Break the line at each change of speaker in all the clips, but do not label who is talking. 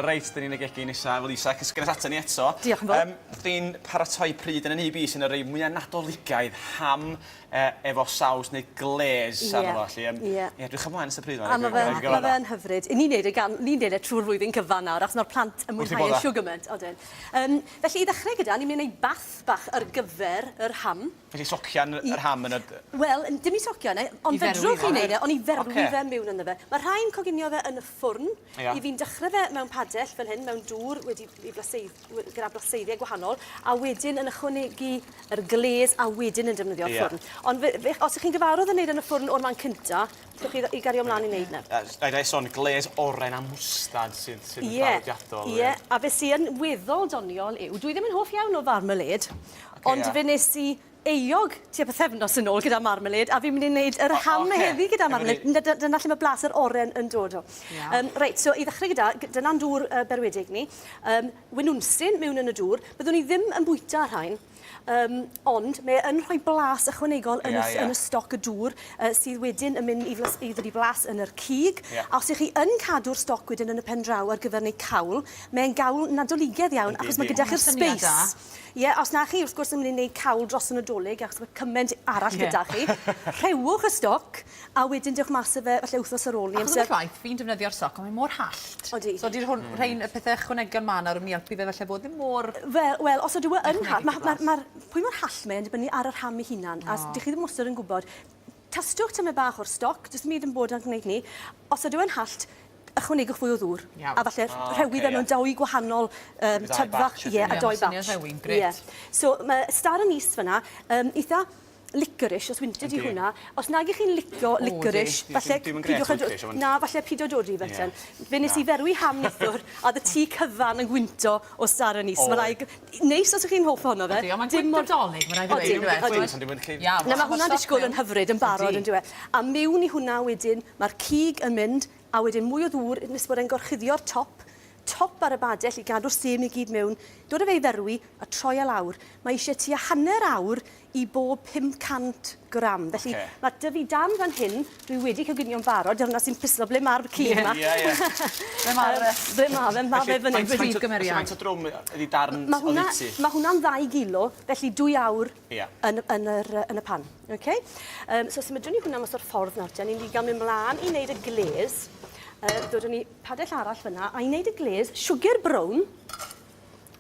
Reit, 'dyn ni'n y gegin nesa efo Lisa, cysgod ata ni eto.
Diolch yn fawr.
Yym, chdi'n paratoi pryd yn 'yn nhyb i sy'n y rei mwya Nadoligaidd, ham e, efo saws neu glaze
Ie.
arno fo, felly yym...
Ie.
Ie, edrych ymlaen at y pryd 'ma.
A ma' fe ma' fe yn hyfryd. 'Yn ni'n neud e gan... Ni'n neud e trwy'r flwyddyn cyfan nawr achos ma'r plant yn mwynhau e shw gyment, odyn. Yym, felly i ddechrau gyda, ni'n myn' i neud bath bach ar gyfer yr ham.
Felly socian yr ham yn y...
Wel, dim i socian e, ond fedrwch chi wneud e, ond i ferwi fe mewn ynddo fe. Mae rhai'n coginio fe yn y ffwrn.
Ia.
I fi'n dechrau fe mewn padell fel hyn, mewn dŵr wedi i blaseidd, gyda blaseiddiau gwahanol, a wedyn yn ychwanegu yr glaze a wedyn yn defnyddio'r ffwrn. Ond fe, fe, os ych chi'n gyfarwydd yn wneud yn y ffwrn o'r man cynta, allwch chi i gario mlaen i wneud 'na.
Rhaid i sôn, glaze oren a mwstad sydd, sydd yn traddodiadol.
Ie, a beth sy'n weddol doniol yw, dwi ddim yn hoff iawn o farmalade, Ond fe nes i euog tua pythefnos yn ôl gyda marmalade a fi'n mynd i wneud yr ham heddi gyda marmalade. Dyna lle mae blas yr oren yn dod o. Um, reit, so i ddechrau gyda, dyna'n dŵr uh, berwedig ni. Um, winwnsyn mewn yn y dŵr. Byddwn ni ddim yn bwyta rhain. Um, ond mae yn rhoi blas ychwanegol yn, yeah, y, yeah. yn y stoc y dŵr uh, sydd wedyn yn mynd i, flas, i ddod i blas yn yr cig. Yeah. A os ych chi yn cadw'r stoc wedyn yn y pen draw ar gyfer neu cawl, mae'n gawl nadoligedd iawn achos mae gyda chi'r space. Ie, os na chi wrth gwrs yn mynd i wneud cawl dros y Nadolig achos mae cyment arall gyda chi, rhewwch y stoc a wedyn dewch mas â fe falle wythnos ar ôl 'ny
Achos ambell waith fi'n defnyddio'r stoc ond mae mor hallt.
Odi.
So 'di hwn rhein y pethe ychwanegion 'ma nawr yn myn' i elpu fe falle bod ddim mor...
Wel wel os ydyw e yn hallt ma' ma'r ma'r pwy mor hallt mae e'n dibynnu ar yr ham ei hunan a s- 'dych chi ddim wastad yn gwbod. Tastwch tymed bach o'r stoc, does dim byd yn bod yn gwneud 'ny. Os ydyw e'n hallt, ychwanegwch fwy o ddŵr.
Iawn.
A falle rhewi fe mewn dou gwahanol yym tyb fach. Ie, a dou batch.
Ie, ma' syniad rhewi'n grêt.
Ie. So ma' star anise fan 'na, yym itha licorice os wyntid i hwnna. Os nag 'ych chi'n licio licorice, falle pidwch â do- na, falle pido dodi fe ten. Fe nes i ferwi ham nithwr a o'dd y tŷ cyfan yn gwynto o star anise. Ma' rai' Neis os ych chi'n hoff ohono fe.
Ydi, ond mae'n gwynt Nadolig, mae'n rhaid i ddweud, yndyw e?
Iawn. Na, mae hwnna'n disgwyl yn hyfryd yn barod, yndyw e? A miwn i hwnna wedyn, mae'r cig yn mynd, a wedyn mwy o ddŵr nes bod e'n gorchuddio'r top, top ar y badell i gadw'r stêm i gyd mewn, dod â fe i ferwi a troi e lawr. Mae eisiau tua hanner awr i bob 500 gram. Felly, okay. mae dy fi dan fan hyn, dwi wedi coginio'n barod, dyna sy'n pislo, ble mae'r cig yma?
Ie, ie.
Ble mae'r...
Ble mae fe, mae fe fan hyn.
Prif gymeriad.
Faint o drwm ydi darn
ma hwnna, mae hwnna'n ddau gilo, felly dwy awr yeah. yn, yn, yr, yn y pan. Okay? Um, so symudwn ni hwnna mas o'r ffordd nawr, te. Ni'n mynd i gael mynd mlaen i wneud y glaze. Uh, dodwn ni padell arall fyna, a i wneud y glaze, sugar brown,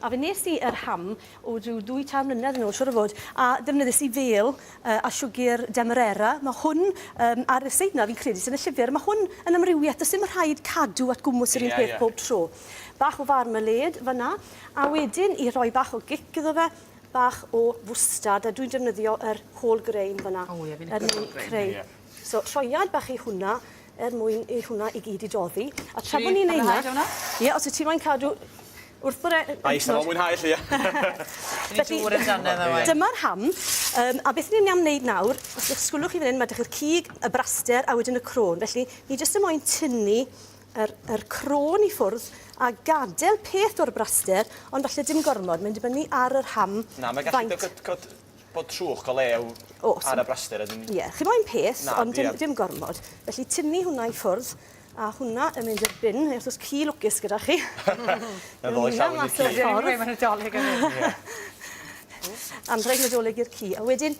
A fe wnes i yr ham o ryw ddwy tair mlynedd yn ôl, siŵr o fod, a ddefnyddiais i fêl uh, a siwgr demerara. Mae hwn um, ar y seit 'na, fi'n credu, sy'n y llyfr, mae hwn yn amrywiaeth. Does dim rhaid cadw at gwmws yr un peth pob tro. Bach o farmalade fyna, a wedyn i roi bach o gic iddo fe, bach o fwstad, a dwi'n defnyddio yr whole grain fyna.
O ie, fi'n licio'r whole grain.
Er mwyn creu. So, troiad bach i hwnna, er mwyn i hwnna i gyd i doddi. A tra bod ni'n neud 'na... Ie, os wyt ti moyn cadw wrth bod e...
A eistedd nôl mwynhau 'lly ia?
Felly, dyma'r ham. Um, a beth ni'n am wneud nawr, os ydych sgwlwch chi fan hyn, mae ydych chi'r cig, y braster a wedyn y crôn. Felly, ni jyst yn moyn tynnu yr, yr crôn i ffwrdd a gadael peth o'r braster, ond falle dim gormod. Mae'n dibynnu ar yr ham.
Na, mae'n gallu faint... bod, bod trwch go lew ar y braster a dim...
Ie, chi moyn peth, ond dim, dim gormod. Felly tynnu hwnna i ffwrdd, a hwnna yn mynd i'r bin, wrth gwrs ci lwcus gyda chi.
Na ddo, llawn i'r ci.
Mae'n Nadolig yn
Anrheg Nadolig i'r ci. A wedyn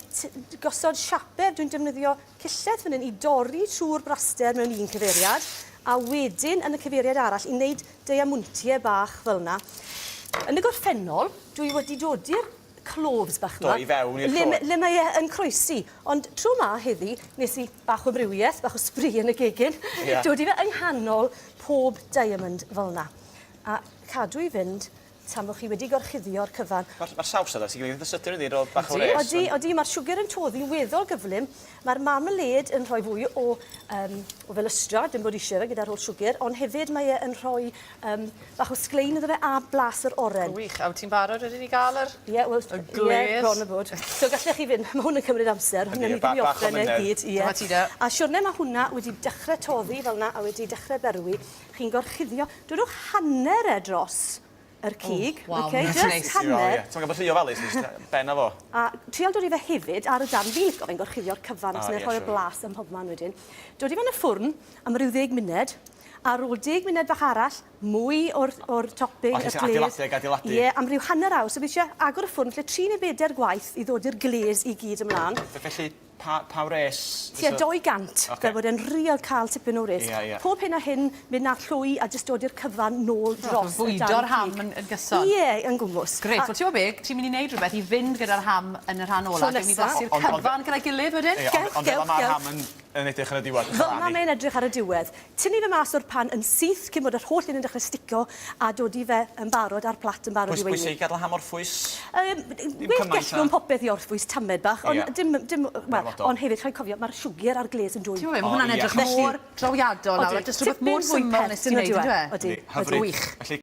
gosod siaper, dwi'n defnyddio cyllell fan hyn i dorri trwy'r braster mewn un cyfeiriad, a wedyn yn y cyfeiriad arall i wneud deiamwntiau bach fel yna. Yn y gorffennol, dwi wedi dodi'r cloves bach 'ma.
Do, i fewn i'r
lle, lle mae e yn croesi. Ond tro 'ma heddi, nes i bach o amrywiaeth, bach o sbri yn y gegin.
Yeah.
Dod i fe yng nghanol pob diamond fel 'na. A cadw i fynd tan bod chi wedi gorchuddio'r cyfan.
Mae'r ma saws yna, sy'n gwneud eitha sydyn ydi, rho bach o wres.
Odi, odi, mae'r siwgr yn toddi'n weddol gyflym. Mae'r marmalade yn rhoi fwy o, um, o felystra, dim bod eisiau fe gyda'r holl siwgr, ond hefyd mae e yn rhoi um, bach o sglein iddo fe a blas yr oren.
Gwych. A wyt ti'n barod wedyn i gael yr...
Ie, wel...
Y glaze?
Ie, bron a bod. So gallech chi fynd, mae hwn yn cymryd amser, hwnna ni ddim i orffen e gyd. Ie.
Dyma ti de.
A siwrne mae hwnna wedi dechrau toddi fel yna a wedi dechrau berwi, chi'n gorchuddio, dodwch hanner e dros yr cig.
Oh, waw,
okay,
just
nice. hanner.
Ie, Ti'n gwybod rhy ofalus, jyst ben a fo.
A trial dod i fe hefyd ar y darn, fi'n licio fe'n gorchuddio'r cyfan, os yna'n rhoi'r blas ym mhobman wedyn. Dod i fe yn y ffwrn am ryw ddeg munud, Ar ôl deg munud bach arall, mwy o'r, or topping,
O,
y
ti'n
glaze.
adeiladu ag adeiladu.
Ie, am ryw hanner awr. So fi eisiau agor y ffwrn lle 3 neu 4 gwaith i ddod i'r glaze i gyd ymlaen.
Felly, pa, pa wres?
Tua 200,
Ocê.
fel bod e'n real cael tipyn o wres.
Ie, ie.
Pob hyn a hyn, mynd â'r llwy a jyst dod i'r cyfan nôl dros y darn
Bwydo'r ham
cig.
yn, yn gyson.
Ie, yn gwmws.
Grêt,
A-
wel ti'n gwybod be, ti'n mynd i wneud rhywbeth i fynd gyda'r ham yn y rhan ola.
Tro
Gewn ni
nesa.
flasu'r
Ond- ond-
cyfan gyda'i gilydd wedyn.
Ie, ond,
Gewch,
ond fel
gewch,
mae'r
gewch.
ham yn, yn edrych yn y diwedd.
Fel 'na mae'n edrych ar y diwedd. Tynnu fe mas o'r pan yn syth cyn bod yr holl un yn dechrau stico a dod i fe yn barod ar plat yn barod
Pwys,
i weini.
pwysig gadael ham orffwys?
Um, well
cymaint
gellwn
a-
popeth i orffwys tamed bach, ond
Ie.
dim, dim, wel,
Ormodol.
ond hefyd, rhaid cofio, mae'r siwgr a'r glaze yn dwyn.
Ti'n gwybod be, mae hwnna'n
O, ie.
edrych mor drawiadol nawr, a
Odi.
jyst rhywbeth
Tipyn
mor
fwy
syml
pert
nes ti
yn y
wneud,
diwedd.
yndyw e?
Odi,
Hyfryd.
Wych.
Felly,